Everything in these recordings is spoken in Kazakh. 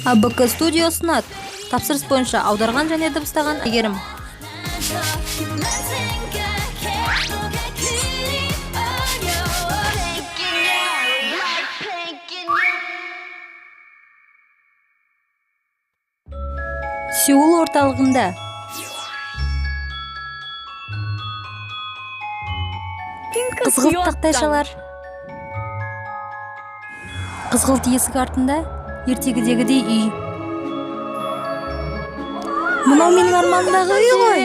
АБК студио ұсынады. Тапсырыс бойынша аударған және дыбыстаған Әйгерім. Сеул орталығында қызғылт тақтайшалар, қызғылт есік артында ертегідегідей үй. Мынау менің арманымдағы үй ғой.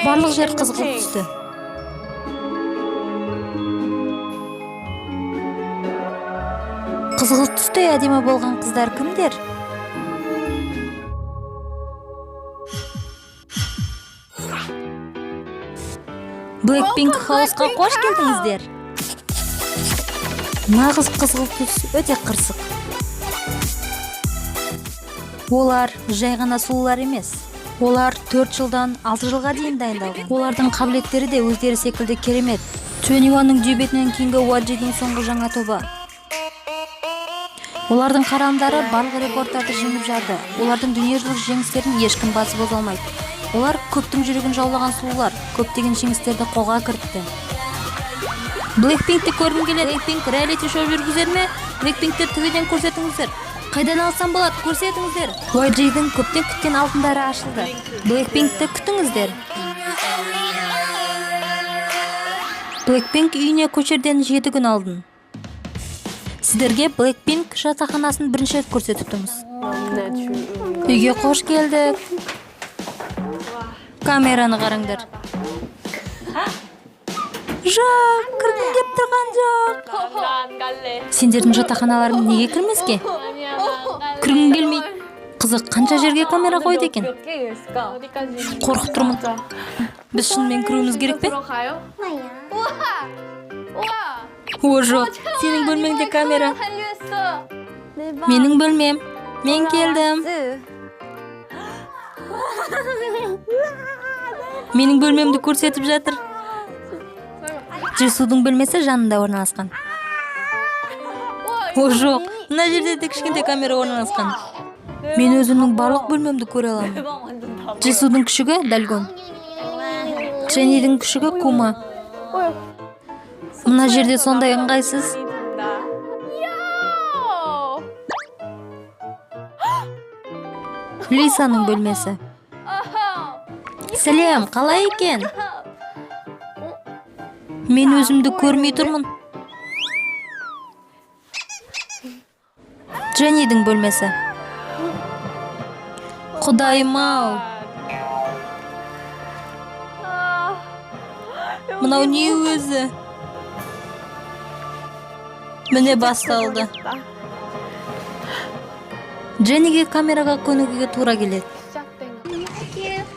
Барлық жер қызғылт түсті. Қызғылт түстей әдемі болған қыздар кімдер? Blackpink хаусқа қош келдіңіздер. Нағыз қызғылт түс өте қырсық. Олар жай ғана сұлулар емес. Олар 4 жылдан 6 жылға дейін дайындалған. Олардың қабілеттері де өздері секілді керемет. 2NE1-ның дебютінен кейінгі YG-дің соңғы жаңа тобы. Олардың қаралымдары барлық рекордтарды жеңіп жарды. Олардың дүниежүзілік жеңістерін ешкім басып оза алмайды. Олар көптің жүрегін жаулаған сұлулар, көптеген жеңістерді қолға кірітті. Blackpink'ті көргім келеді. Blackpink реалити шоу жүргізер ме? Blackpink'ті ТВ-ден көрсетіңіздер. Қайдан алсам болады, көрсетіңіздер. YG-дің көптен күткен алтындары ашылды. Blackpink'ті күтіңіздер. Blackpink үйіне көшерден 7 күн алдын. Сіздерге Blackpink жатақханасын бірінші рет көрсетіп тұрмыз. Үйге қош келдік. Камераны қараңдар. Жоқ, кіргім кеп тұрған жоқ. Сендердің жатақханаларың неге кірмеске? Кіргім келмейді. Қызық, қанша жерге камера қойды екен? Қорқып тұрмын. Біз шынымен кіруіміз керек пе? О, жоқ, сенің бөлмеңде камера. Менің бөлмем. Мен келдім. Менің бөлмемді көрсетіп жатыр. Джисудың бөлмесі жанында орналасқан. О, жоқ, мына жерде де кішкентай камера орналасқан. Мен өзімнің барлық бөлмемді көре аламын. Джисудың күшігі Дальгон. Дженнидің күшігі Кума. Мына жерде сондай ыңғайсыз. Лисаның бөлмесі. Сәлем, қалай екен? Мен өзімді көрмей тұрмын. Дженнидің бөлмесі. Құдайым-ау. Мынау не өзі? Міне басталды. Дженниге камераға көнігуге тура келеді.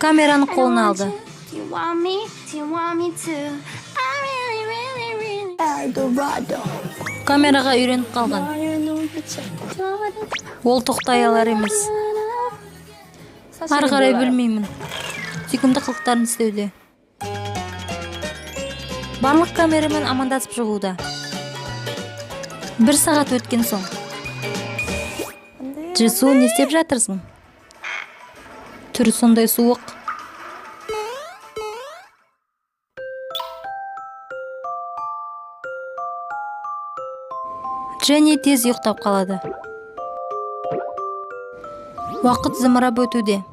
Камераны қолына алды. Камераға үйреніп қалған. Ол тоқтай алар емес. Ары қарай білмеймін. Сүйкімді қылықтарын істеуде. Барлық камерамен амандасып шығуда. 1 сағат өткен соң. Джису, не істеп жатырсың? Түрі сондай суық. Дженни тез ұйықтап қалады. Уақыт зымырап өтуде.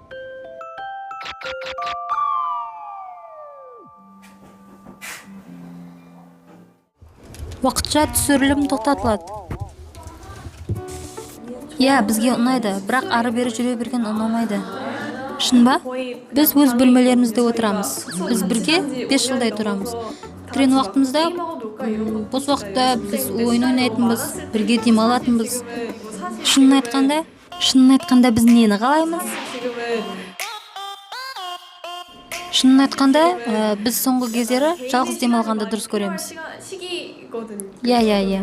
Уақытша түсірілім тоқтатылады. Иә, бізге ұнайды, бірақ ары-бері жүре берген ұнамайды. Шын ба? Біз өз бөлмелерімізде отырамыз. Біз бірге 5 жылдай тұрамыз. Трен уақытымызда, бос уақытта біз ойын ойнайтынбыз, бірге демалатынбыз. Шынын айтқанда біз нені қалаймыз? Шынын айтқанда, біз соңғы кездері жалғыз демалғанды дұрыс көреміз. Иә, иә, иә.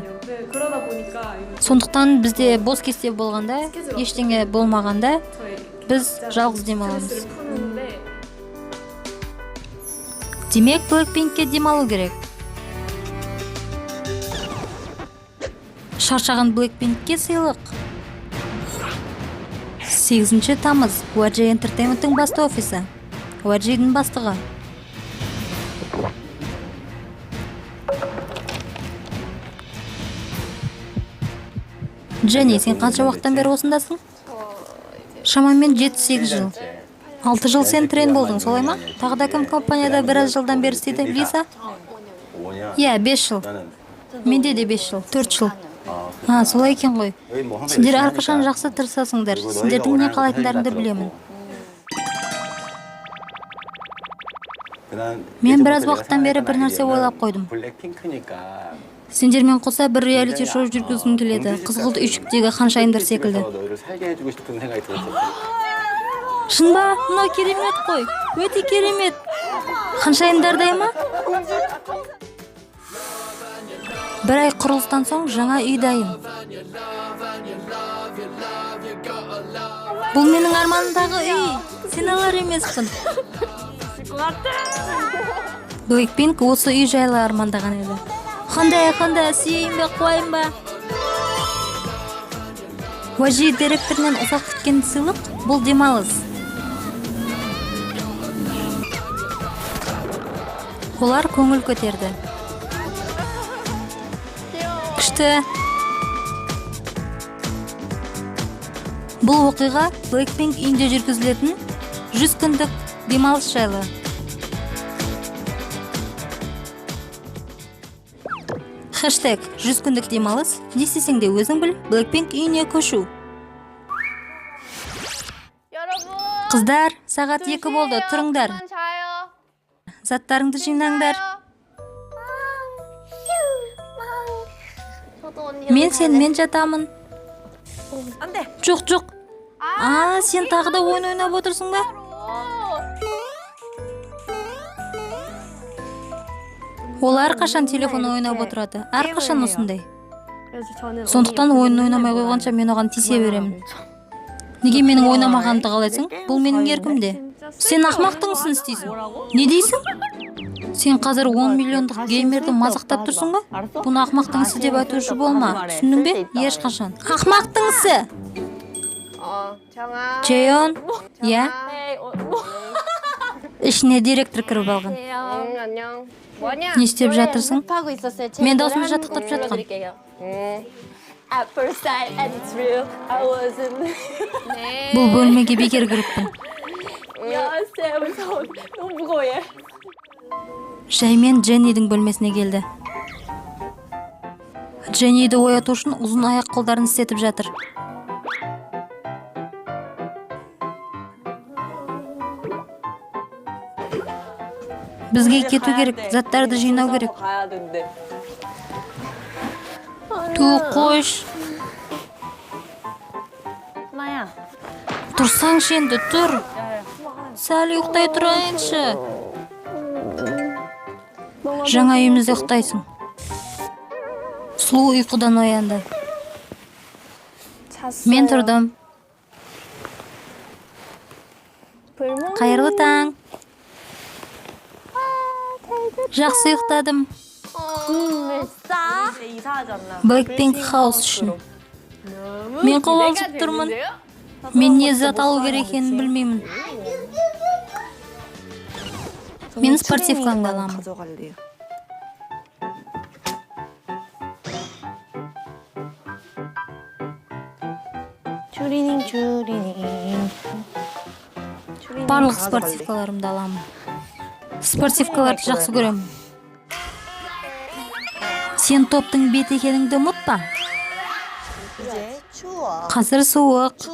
Сондықтан бізде бос кесте болғанда, ештеңе болмағанда біз жалғыз демаламыз. Демек, Blackpinkке демалу керек. Шаршаған Blackpinkке сыйлық. 8 тамыз, YG Entertainment'тің басты офисі. YG'дің бастығы. Дженни, сен қанша уақыттан бері осындасың? Шамамен 7-8 жыл. 6 жыл сен трен болдың, солай ма? Тағы да кім компанияда біраз жылдан бері істейді? Лиза? Иә, 5 жыл. Менде де 5 жыл, 4 жыл. А, солай екен ғой. Сендер әрқашан жақсы тырысасыңдар. Сендердің не қалайтындарыңды білемін. Мен біраз уақыттан бері бір нәрсе ойлап қойдым. Сендермен қоса бір реалити шоу жүргізгім келеді. Қызғылт үйшіктегі ханшайымдар секілді. Шын ба? Мынау керемет қой. Өте керемет. Ханшайымдардай ма? Бір ай құрылыстан соң жаңа үй дайын. Бұл менің арманымдағы үй. Сен алар емеспін. Blackpink осы үй жайлы армандаған еді. Қандай, қандай, сүйейін бе, қуайын ба? YG директорынан ұзақ күткен сыйлық бұл демалыс. Олар көңіл көтерді. Күшті. Бұл оқиға Blackpink үйінде жүргізілетін 100 күндік демалыс жайлы. Хэштег 100 күндік демалыс, не істесең де өзің біл, Blackpink үйіне көшу. Қыздар, сағат 2 болды, тұрыңдар. Заттарыңды жинаңдар. Мен сенімен жатамын. Жоқ, жоқ. А, сен тағы да ойын ойнап отырсың ба? Ол әрқашан телефон ойнап отырады, әрқашан осындай. Сондықтан ойын ойнамай қойғанша мен оған тисе беремін. Неге менің ойнамағанымды қалайсың? Бұл менің еркімде. Сен ақмақтың ісін істейсің. Не дейсің? Сен қазір 10 миллиондық геймерді мазақтап тұрсың ба? Бұны ақмақтың ісі деп айтушы болма. Түсіндің бе? Ешқашан. Ақмақтың ісі! Чейон, иә? Ішіне директор кіріп алған. Не істеп жатырсың? Мен даусымды жаттықтырып жатқам. Бұл бөлмеге бекер кіріппін. Жаймен Дженнидің бөлмесіне келді. Дженниді ояту үшін ұзын аяқ қолдарын істетіп жатыр. Бізге кету керек, заттарды жинау керек. Ту, қойш. Тұрсаңшы енді, тұр. Сәл ұйықтай тұрайыншы. Жаңа үйімізде ұйықтайсың. Сұлу ұйқыдан оянды. Мен тұрдым. Қайырлы таң. Жақсы ұйықтадым. Blackpink House үшін. Мен қобалжып тұрмын. Мен не зат алу керек екенін білмеймін. Мен спортивкамды аламын. Барлық спортивкаларымды аламын. Спортивкаларды жақсы көремін. Сен топтың беті екеніңді ұмытпа. Қазір суық.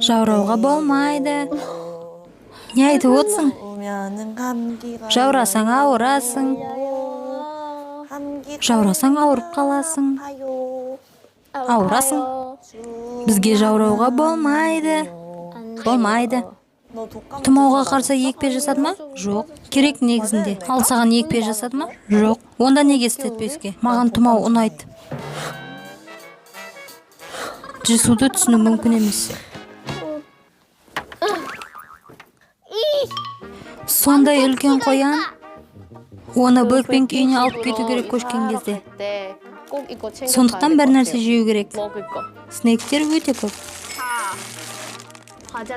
Жаурауға болмайды. Не айтып отырсың? Жаурасаң ауырасың. Жаурасаң ауырып қаласың. Ауырасың. Бізге жаурауға болмайды. Болмайды. Тұмауға қарсы екпе жасады ма? Жоқ. Керек негізінде. Ал саған екпе жасады ма? Жоқ. Онда неге істетпеске? Маған тұмау ұнайды. Джисуды түсіну мүмкін емес. Сондай үлкен қоян. Оны Blackpink үйіне алып кету керек көшкен кезде. Сондықтан бір нәрсе жеу керек. Снектер өте көп.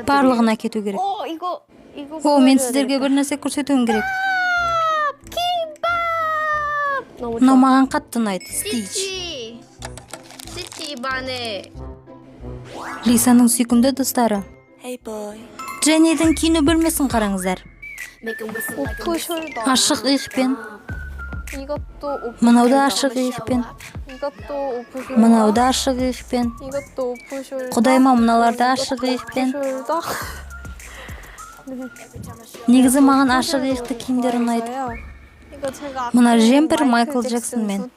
Барлығын әкету керек. О, мен сіздерге бір нәрсе көрсетуім керек. Мынау маған қатты ұнайды. Стич. Лисаның сүйкімді достары. Дженнидің киіну бөлмесін қараңыздар. Ашық иықпен. Мынау да ашық иықпен. Мынау да ашық иықпен. Құдайым-ау, мыналар да ашық иықпен. Негізі маған ашық иықты киімдер ұнайды. Мына жемпір Майкл Джексонмен.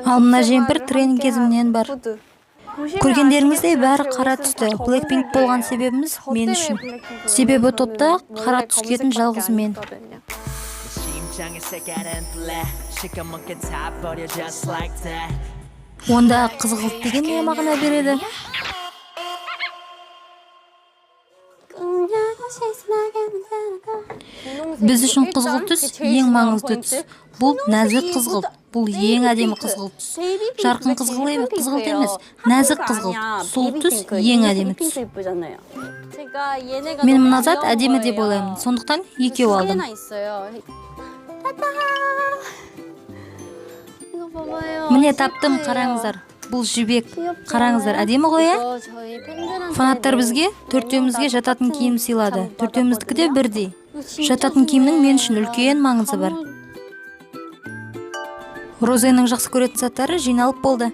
Ал мына жемпір тренинг кезімнен бар. Көргендеріңіздей бәрі қара түсті. Blackpink болған себебіміз мен үшін. Себебі топта қара түс киетін жалғыз мен. Онда қызғылт деген не мағына береді? Біз үшін қызғылт түс ең маңызды түс. Бұл нәзік қызғылт. Бұл ең әдемі қызғылт түс. Жарқын қызғылт емес, нәзік қызғылт. Сол түс ең әдемі түс. Мен мына зат әдемі деп ойлаймын, сондықтан екеу алдым. Міне таптым, қараңыздар. Бұл жібек. Қараңыздар, әдемі ғой, ә? Фанаттар бізге төртеумізге жататын киім сыйлады. Төртеуміздікі де бірдей. Жататын киімнің мен үшін үлкен маңызы бар. Розенің жақсы көретін заттары жиналып болды.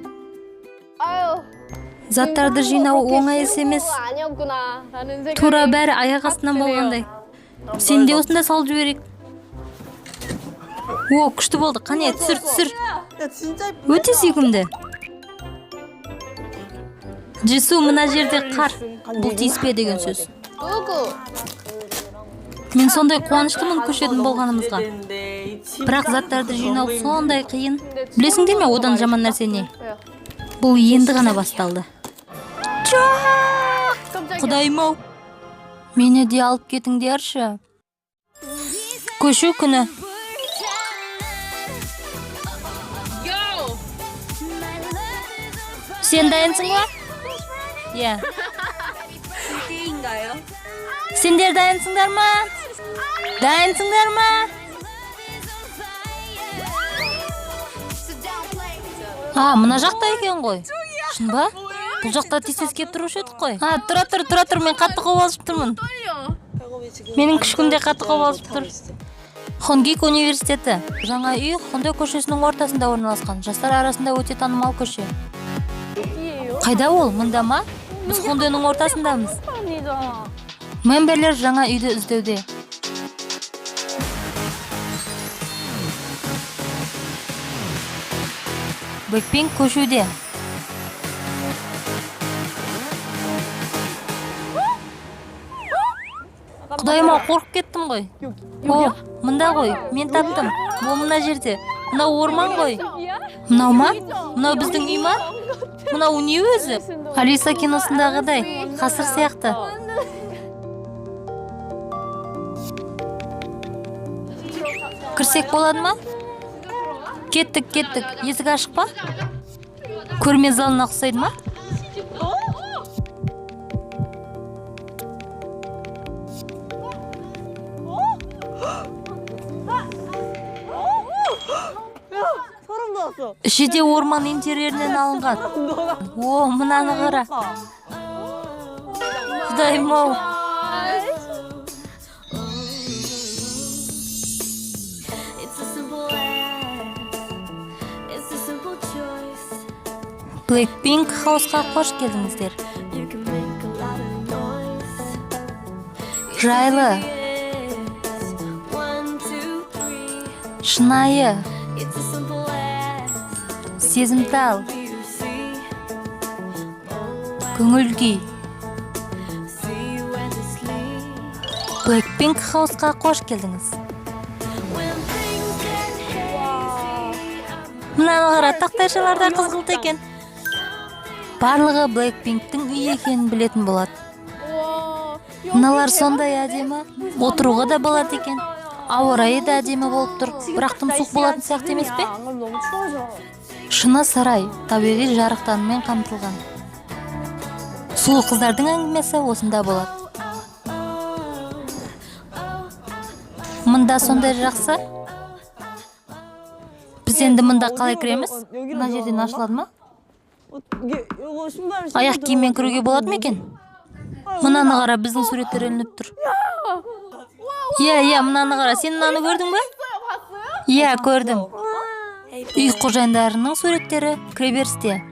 Заттарды жинау оңай іс емес. Тура бәрі аяқ астынан болғандай. Сен де осында салып жіберейік. О, күшті болды. Қане, түсір, түсір. Өте сүйкімді. Джису, мына жерде қар. Бұл тиіспе деген сөз. Мен сондай қуаныштымын көшетін болғанымызға. Бірақ заттарды жинау сондай қиын. Білесіңдер ме, одан жаман нәрсе не? Бұл енді ғана басталды. Жоқ! Құдайым-ау! Мені де алып кетіңдерші. Көшу күні. Сен дайынсың ба? Иә. Сендер дайынсыңдар ма? Дайынсыңдар ма? А, мына жақта екен ғой. Шын ба? Бұл жақта тез-тез келіп тұрушы едік қой. А, тұра тұр, тұра тұр, мен қатты қобалжып тұрмын. Менің күшігім де қатты қобалжып тұр. Хонгик университеті. Жаңа үй Хондэ көшесінің ортасында орналасқан. Жастар арасында өте танымал көше. Қайда ол? Мында ма? Біз Хондэның ортасындамыз. Мемберлер жаңа үйді іздеуде. Blackpink көшуде. Құдайым-ау, қорқып кеттім ғой. О, мында ғой, мен таптым. О, мына жерде. Мынау орман ғой. Мынау ма? Мынау біздің үй ма? Мынау не өзі? Алиса киносындағыдай, қасыр сияқты. Кірсек болады ма? Кеттік, кеттік. Есік ашық па? Көрме залына ұқсайды ма? Іші де орман интерьерінен алынған. О, мынаны қара. Құдайым-ау. Blackpink хаусқа қош келдіңіздер. Жайлы, шынайы, сезімтал, көңіл күй. Blackpink хаусқа қош келдіңіз. Мынаны қара, тақтайшалар да қызғылт екен. Барлығы Blackpink'тің үйі екенін білетін болады. Мыналар сондай әдемі, отыруға да болады екен. Ауа райы да әдемі болып тұр, бірақ тым суық болатын сияқты емес пе? Шыны сарай табиғи жарықтанумен қамтылған. Сұлу қыздардың әңгімесі осында болады. Мында сондай жақсы. Біз енді мында қалай кіреміз? Мына жерден ашылады ма? Аяқ киіммен кіруге болады ма екен? Мынаны қара, біздің суреттер ілініп тұр. Иә, мынаны қара. Сен мынаны көрдің бе? Иә, көрдім. Үй қожайындарының суреттері кіреберісте.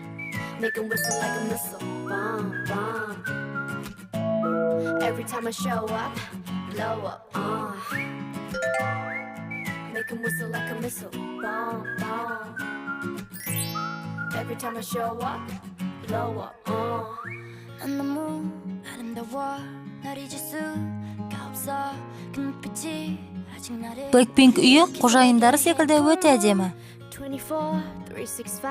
Make 'em whistle like a missile. Bomb, bomb. Every time I show up, blow up. Make 'em whistle like a missile. Bomb, bomb. Every time I show up, blow up. 넌 너무 아름다워. 널 잊을 수가 없어. 그 눈빛이 아직 나를 Blackpink үйі қожайындары секілді өте әдемі. 24 365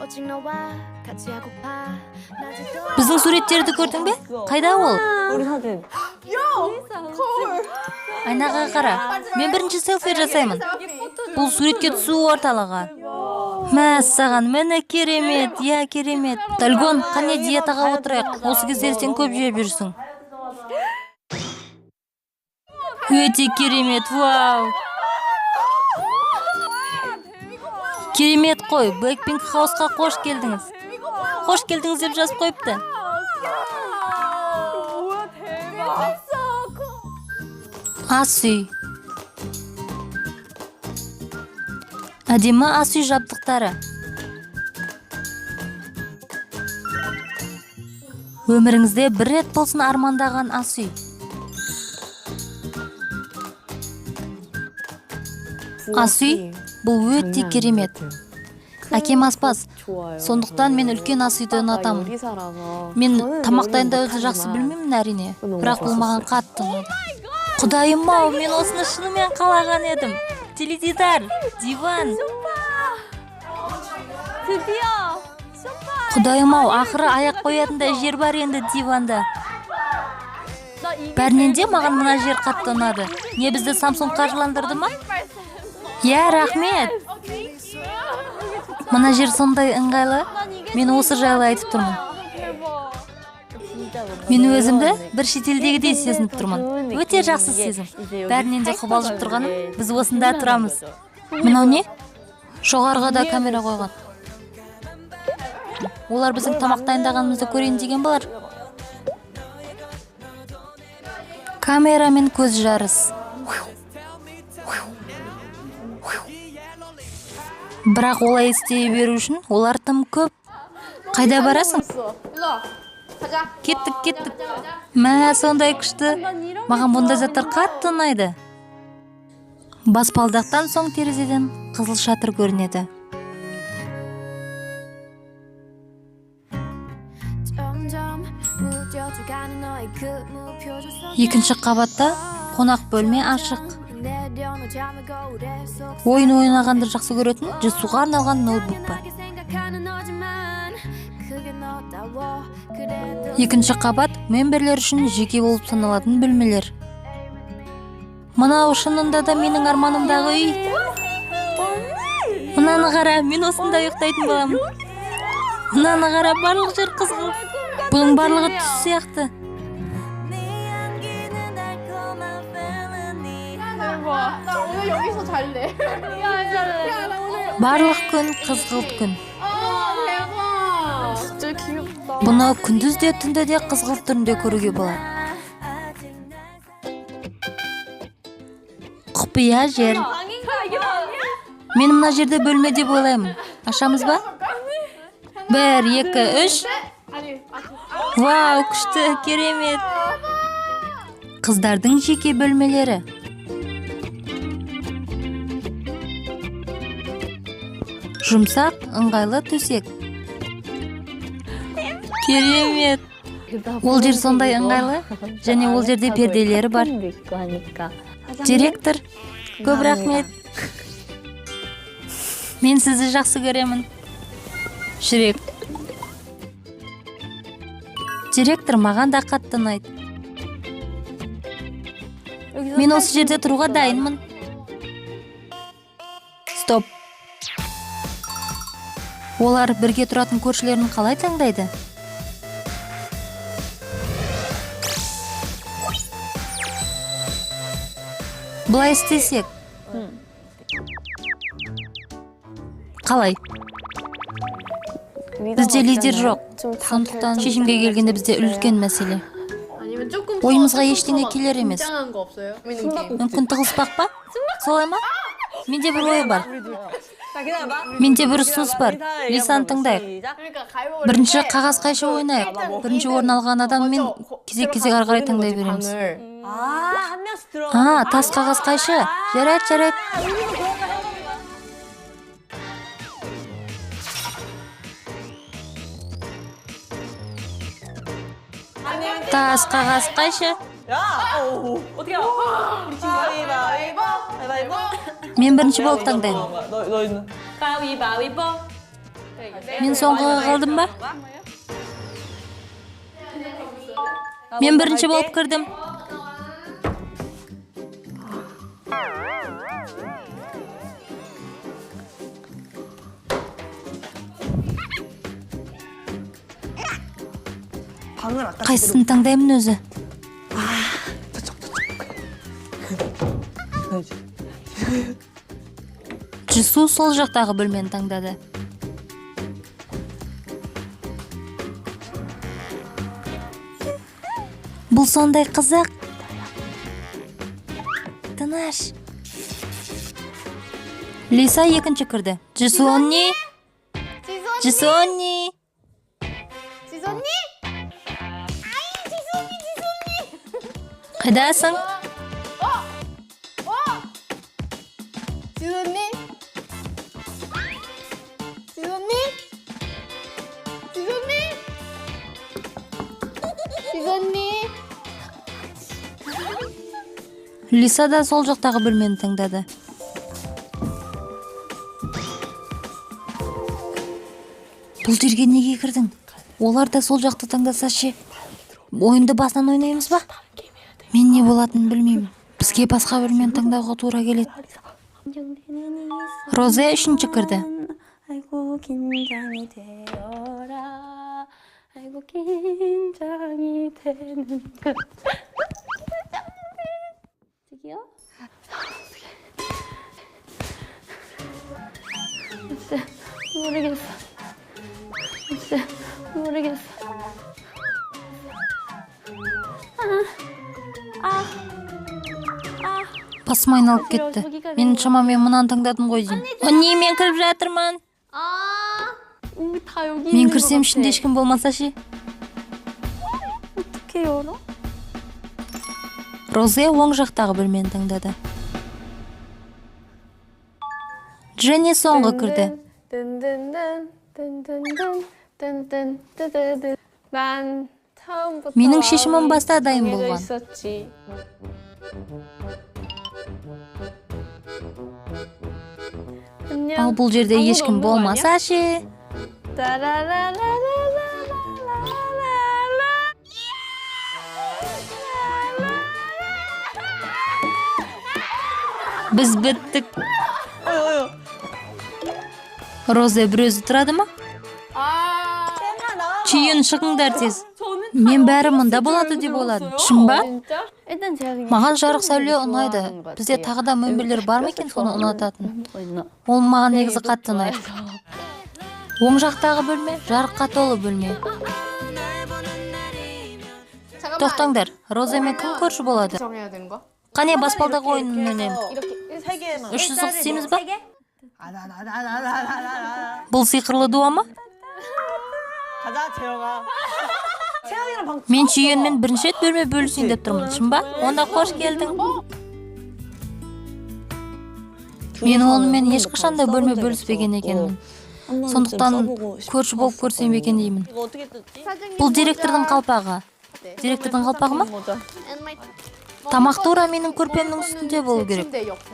오직 너와 같이 하고파. 낮에도 Біздің суреттерді көрдің бе? Қайда ол? 우리 사진. Айнаға қара. Мен бірінші селфи жасаймын. Бұл суретке түсу орталығы. Мәссаған, міне, керемет, иә, керемет. Дальгон, қане, диетаға отырайық. Осы кездері сен көп жеп жүрсің. Өте керемет, вау! Керемет қой, Blackpink хаусқа қош келдіңіз. Қош келдіңіз деп жазып қойыпты. 뭐야, 대박. Ас үй. Әдемі ас үй жабдықтары. Өміріңізде бір рет болсын армандаған ас үй. Ас үй бұл өте керемет. Әкем аспаз, сондықтан мен үлкен ас үйді ұнатамын. Мен тамақ дайындауды жақсы білмеймін, әрине, бірақ бұл маған қатты ұнады. Құдайым ау, мен осыны шынымен қалаған едім. Теледидар, диван. Құдайым ау, ақыры аяқ қоятындай жер бар енді диванда. Бәрінен де маған мына жер қатты ұнады. Не, бізді Samsung қаржыландырды ма? Иә, рахмет. Мына жер сондай ыңғайлы. Мен осы жайлы айтып тұрмын. Мен өзімді бір шетелдегідей сезініп тұрмын. Өте жақсы сезім. Бәрінен де қобалжып тұрғаным, біз осында тұрамыз. Мынау не? Жоғарыға да камера қойған. Олар біздің тамақ дайындағанымызды көрейін деген болар. Камерамен көз жарыс. Бірақ олай істей беру үшін олар тым көп. Қайда барасың? Кеттік, кеттік. Мә, сондай күшті. Маған бұндай заттар қатты ұнайды. Баспалдақтан соң терезеден қызыл шатыр көрінеді. 점점 무뎌져가는 너의 그 무표정 속에 Екінші қабатта қонақ бөлме ашық. 내려놓자면 거울에 속 Ойын ойнағанды жақсы көретін Джисуға арналған ноутбук бар. 당연하게 생각하는 너지만 그게 너다워. 그래도 Екінші қабат мемберлер үшін жеке болып саналатын бөлмелер. Мынау шынында да менің арманымдағы үй. Мынаны қара, мен осында ұйықтайтын боламын. Мынаны қара, барлық жер қызғылт. Бұның барлығы түс сияқты. 나 오늘 여기서 잘래. Барлық күн қызғылт күн. 아, 대박. 진짜 귀엽다. Бұны күндіз де, түнде де қызғылт түрінде көруге болады. Құпия жер. Мен мына жерді бөлме деп ойлаймын. Ашамыз ба? Бір, екі, үш. Вау, күшті, керемет. Қыздардың жеке бөлмелері. Жұмсақ, ыңғайлы төсек. Керемет. Ол жер сондай ыңғайлы және ол жерде перделері бар. Директор, көп рахмет. Мен сізді жақсы көремін. Жүрек. Директор маған да қатты ұнайды. Мен осы жерде тұруға дайынмын. Стоп. Олар бірге тұратын көршілерін қалай таңдайды? Былай істесек. Қалай? Бізде лидер жоқ. Сондықтан шешімге келгенде бізде үлкен мәселе. 아니면 조금 ойымызға ештеңе келер емес. 긴장한 거 없어요? 재밌는 Мүмкін, тығылыспақ па? Солай ма? Менде бір ой бар. 자, 기다려봐. Менде бір ұсыныс бар. Лисаны тыңдайық. 시작. 그러니까 가위바위보 Бірінші қағаз қайшы ойнайық. Бірінші орын алған адаммен кезек кезек ары қарай таңдай береміз. 아, 한 명씩 들어. А, тас, қағаз, қайшы. Жарайды, жарайды. 우리도 그런 거 해보는 거야. Тас, қағаз, қайшы. 야, 오, 어떻게 해? 우리 지금 가위바위보, 가위바위보. Мен бірінші болып таңдаймын. 너, 너는 가위바위보. Мен соңғыға қалдым ба? Мен бірінші болып кірдім. 방을 아까 Қайсысын таңдаймын өзі? 저쪽 저쪽. Джису сол жақтағы бөлмені таңдады. Бұл сондай қызық. Тыныш. Лиса екінші кірді. Джису 언니. Джису 언니. 지수 언니? Қайдасың? 지수 언니? 지수 언니? 지수 언니? 지수 언니? Лиса да сол жақтағы бөлмені таңдады. Бұл жерге неге кірдің? Олар да сол жақты таңдаса ше? Ойынды басынан ойнаймыз ба? Мен не болатынын білмеймін. Бізге басқа бөлмені таңдауға тура келеді. Розе үшінші кірді. 아이고 긴장이 되어라. 아이고 긴장이 되는 것. 저기요? 진짜 모르겠어. 진짜 모르겠어. Басым айналып кетті. Мен шамамен мынаны таңдадым ғой деймін. 언니, мен кіріп жатырмын. 우리 다 여기 Мен 있는 것 кірсем, 같아. ішінде ешкім болмаса ше? 어떻게 열어? Розе оң жақтағы бөлмені таңдады. Дженни соңғы кірді. 든든든 든든든 든든 뜨드드 난 처음부터 Менің шешімім 마음이 баста дайын 정해져 болған. 있었지. 안녕. Ал бұл жерде 아무도 ешкім 없는 거 아니야? болмаса ше? 따라라라라라라라라. Біз біттік. Розе бір өзі тұрады ма? Чиын, шығыңдар тез. Мен бәрі мында болады деп ойладым. Шын ба? 진짜? 일단 제가 그냥 Маған жарық сәуле 좋아하는 ұнайды. 것 Бізде 같아요. тағы да мөмбелер бар ма екен соны ұнататын? 뭐 있나? Ол маған негізі қатты ұнайды. Оң жақтағы бөлме жарыққа толы бөлме. 잠깐만. Тоқтаңдар, Розамен кім көрші болады? 정해야 되는 거야? Қане, баспалдақ ойынын ойнаймын. 이렇게 세 개만. Үш сызық істейміз ба? 아나나나나나나. Бұл сиқырлы дуа ма? 가자, 재영아. 채영이랑 방. Мен Чүйенмен бірінші рет бөлме бөлісейін деп тұрмын. Шын ба? Онда қош келдің. Мен онымен ешқашан да бөлме бөліспеген екенмін. Сондықтан көрші болып көрсем екен деймін. 이거 어떻게 뜯지? Бұл директордың қалпағы. Директордың қалпағы ма? 모자. Тамақ тура менің көрпемнің үстінде болу керек. 침대 옆에.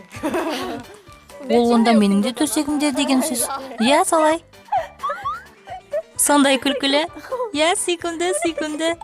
Ол онда менің де төсегімде деген сөз. Иә, солай. Сондай күлкілі. Иә, сүйкімді, сүйкімді.